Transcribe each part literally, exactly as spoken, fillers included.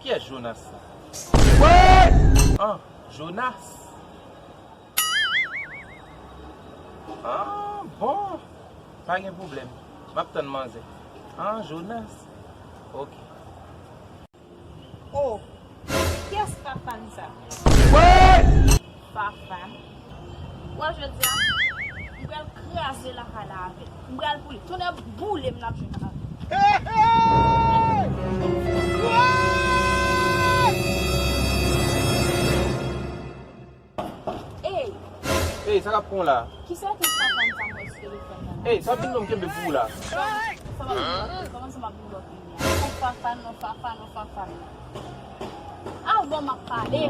Kiyès Jonas la? What? Ah, Jonas. Ah, bon. Pa gen pwoblèm. M ap tann manzè. Ah, Jonas. Ok. Oh, kiyès Fafane sa? What? Fafane? Wè jodi a, m pral kraze lakay la avè l. M pral boule. Tonnè boule m n ap jwenn avè l. Hey, hey! What? Ey! Ey, sa k ap pran w la? Kisa ki Fafane sa m wè sou telefòn nan? Ey, sa w vin non m kenbe pou ou la? Sa m ap di w, kòman sa m ap di w? Non Fafane, non Fafane, non Fafane. Avan m ap pale.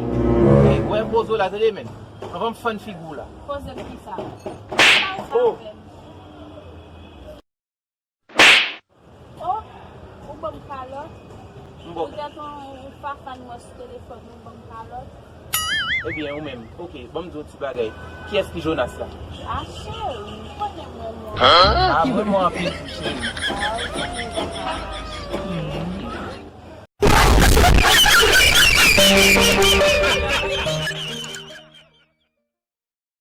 Ey, wè poze w la, tande men. Anvan m fann figi w la. Poze m kisa? Sa w fè m? Oh! Oh, ou ban m kalòt? M ban w. Poutèt yon, yon Fafane m wè sou telefòn ou ban m kalòt. Ebyen, ou menm. Ok, ban m di w yon ti bagay. Kiyès ki Jonas la? Ah, cheri, ou konnen m renmen w. Ah, m renmen w anpil tou, cheri. Ah, ou konnen m renmen w.